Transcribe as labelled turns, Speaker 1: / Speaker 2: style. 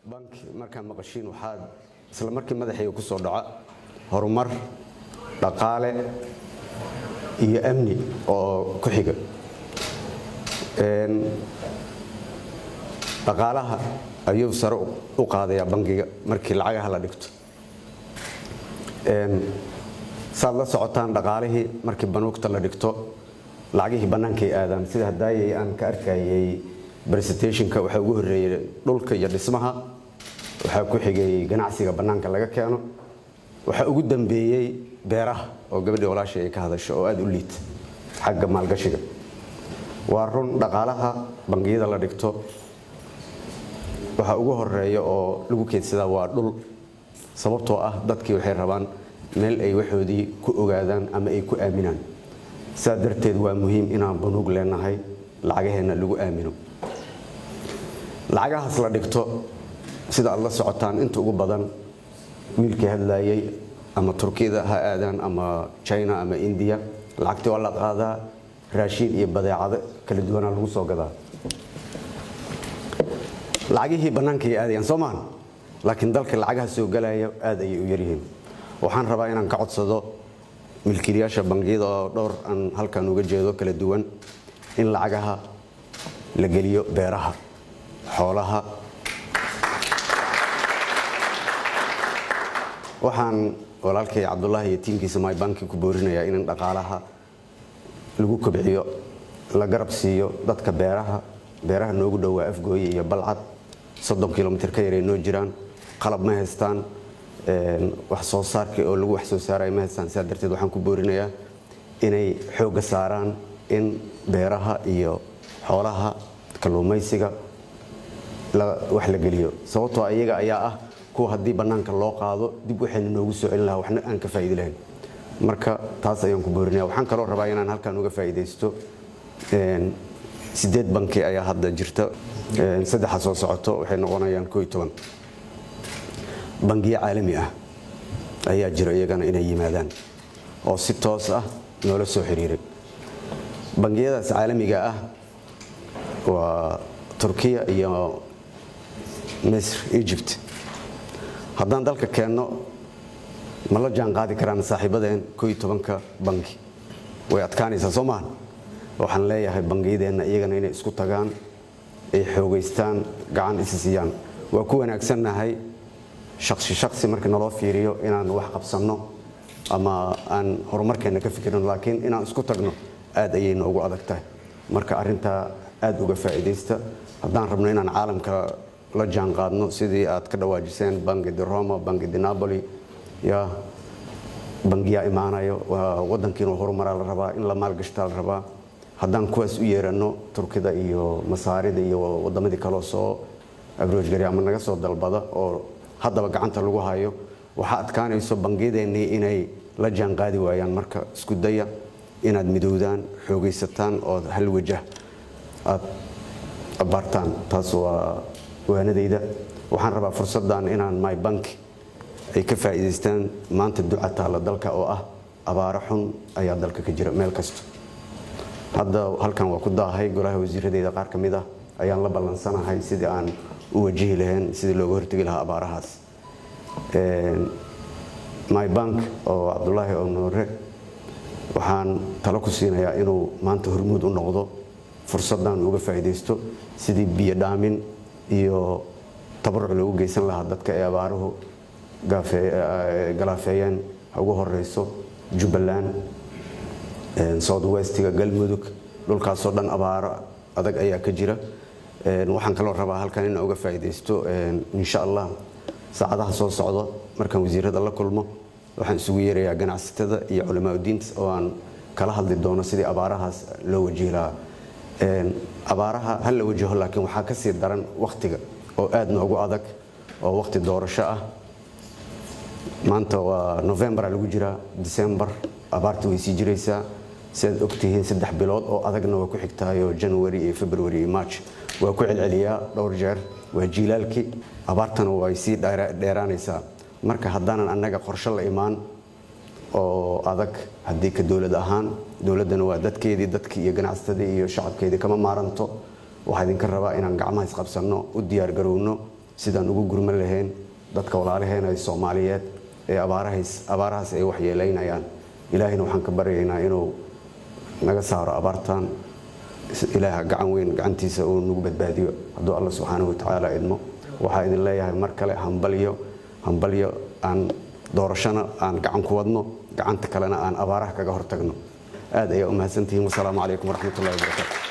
Speaker 1: Banki markaa maqashiin, waxaad isla markii madaxayga ku soo dhaca horumar dhaqaale iyo amni oo ku xiga. Dhaqaalaha ayuu sare u qaadayaa bangiga markii lacagaha la dhigto. Saad la socotaan, dhaqaalihii markii banuugta la dhigto, lacagihii bannaankay aadaan. Sida hadaayay aan ka arkayay presentationka, waxaa ugu horreeyay dhulka iyo dhismaha, waxaa ku xigay ganacsiga bannaanka laga keeno, waxaa ugu dambeeyey beeraha oo gabadhii walaashay ay ka hadasho oo aada u liita xagga maalgashiga. Waa run, dhaqaalaha bangiyada la dhigto waxaa ugu horeeya oo lagu keydsadaa waa dhul, sababtoo ah dadkii waxay rabaan meel ay waxoodii ku ogaadaan ama ay ku aaminaan. Sidaa darteed waa muhiim inaan banuug leenahay lacagaheenna lagu aamino. Lacagahaas la dhigto, sida aad la socotaan, inta ugu badan wiilkii hadlayay ama Turkiyada ha aadaan ama China ama India, lacagtii waa la qaadaa, raashiin iyo badeecado kala duwanaa lagu soo gadaa. Lacagihii bannaankay aadayaan, soo maahan? Laakiin dalka lacagaha soo galaya aad ayay u yaryihiin. Waxaan rabaa inaan ka codsado milkiilayaasha bangiyada oo dhowr aan halkan uga jeedo kala duwan in lacagaha la geliyo beeraha, xoolaha. Waxaan walaalkay Cabdulaahi iyo tiimkiisa My Banki ku boorinayaa in dhaqaalaha lagu kobciyo, la garab siiyo dadka beeraha. Beeraha noogu dhowaa Afgooye iyo Balcad, 30 kilomitir ka yaray noo jiraan. Qalab ma haystaan, wax soo saarka oo lagu wax soo saaraya ma haystaan. Sidaa darteed waxaan ku boorinayaa inay xoogga saaraan in beeraha iyo xoolaha, kalluumaysiga wax la geliyo, sababtoo iyaga ayaa ah kuwa haddii bannaanka loo qaado dib waxayna noogu soo celin lahaa, waxna aan ka faa'iidi lahayn. Marka taas ayaan ku boorinaya. Waxaan kaloo rabaa inaan halkan uga faa'iidaysto, sideed banki ayaa hadda jirta, saddexa soo socoto waxay noqonayaan 11. Bangiyo caalami ah ayaa jira iyagana inay yimaadaan oo si toos ah noola soo xiriiray. Bangiyadaas caalamiga ah waa Turkiya iyo Misr, Egypt. Haddaan dalka keenno, ma la jaan qaadi karaan saaxiibadeen 11-ka bangi? Way adkaanaysaa, soo maaha? Waxaan leeyahay bangiyadeenna iyagana inay isku tagaan, ay xoogaystaan, gacan isi siiyaan. Waa ku wanaagsannahay shaksi shaksi marka naloo fiiriyo inaan wax qabsanno ama aan horumarkeenna ka fikirno, laakiin inaan isku tagno aad ayay noogu adag tahay. Marka arrintaa aad uga faa'iidaysta. Haddaan rabno inaan caalamka la jaan qaadno, sidii aad ka dhawaajiseen, Banki di Roma, Banki di Napoli ya bangiyaa imaanayo, waa waddankiinuu horumaraa la rabaa, in la maalgashtaa la rabaa. Haddaan kuwaas u yeeranno, Turkida iyo Masaarida iyo waddamadii kaloo soo approach gari ama naga soo dalbada oo haddaba gacanta lagu hayo, waxaa adkaanayso bangiyadeennii inay la jaan qaadi waayaan. Marka isku daya inaad midowdaan, xoogaysataan ood hal wajah aad abaartaan. Taas waa waanadayda. Waxaan rabaa fursaddan inaan My Bank ay ka faa'iidaystaan. Maanta duca taalla dalka oo ah abaaro xun ayaa dalka ka jira meel kasta. Hadda halkan waa ku daahay, golaha wasiiradeyda qaar ka mid ah ayaan la ballansanahay sidii aan u wajihi lahayn, sidii looga hortegi lahaa abaarahaas. My Bank oo Cabdulaahi oo Noore, waxaan talo ku siinayaa inuu maanta hormuud u noqdo, fursaddan uga faa'iidaysto sidii biyo dhaamin iyo tabaruc loogu geysan lahaa dadka ay abaaruhu galaafeeyeen, ha ugu horeyso Jubbaland, South Westiga, Galmudug, dhulkaasoo dhan abaaro adag ayaa ka jira. Waxaan kaloo rabaa halkan inaan uga faa'iidaysto, insha Allah saacadaha soo socdo markaan wasiirada la kulmo, waxaan isugu yeerayaa ganacsatada iyo culamaa udiinta oo aan kala hadli doono sidii abaarahaas loo wajihi lahaa. Abaaraha ha la wajaho, laakiin waxaa ka sii daran wakhtiga oo aad noogu adag oo wakhti doorasho ah. Maanta waa November lagu jiraa, December abaarta way sii jiraysaa. Sidaad ogtihiin, 3 bilood oo adagna waa ku xigtaayoo January iyo February iyo March waa ku celceliyaa dhowr jeer, waa jiilaalkii, abaartana way sii dheeraanaysaa. Marka haddaanan annaga qorshe la imaan oo adag, haddii ka dowlad ahaan, dowladdana waa dadkeedii, dadkii iyo ganacsatadii iyo shacabkeedii kama maaranto. Waxaa idinka rabaa inaan gacmaha isqabsanno, u diyaar garowno. Sidaan ugu gurman lahayn dadka walaalaheena ee Soomaaliyeed ee abaarahaas ay waxyeelaynayaan. Ilaahayna waxaan ka baryaynaa inuu naga saaro abaartan. Ilaaha gacan weyn, gacantiisa uu nagu badbaadiyo hadduu Alla subxaanahu watacaala idmo. Waxaa idin leeyahay mar kale hambalyo, hambalyo. Aan doorashana aan gacan ku wadno, gacanta kalena aan abaaraha kaga hortagno. Aad ayaa u mahadsantihiin. Wasalaamu calaykum waraxmatullahi wabarakaatu.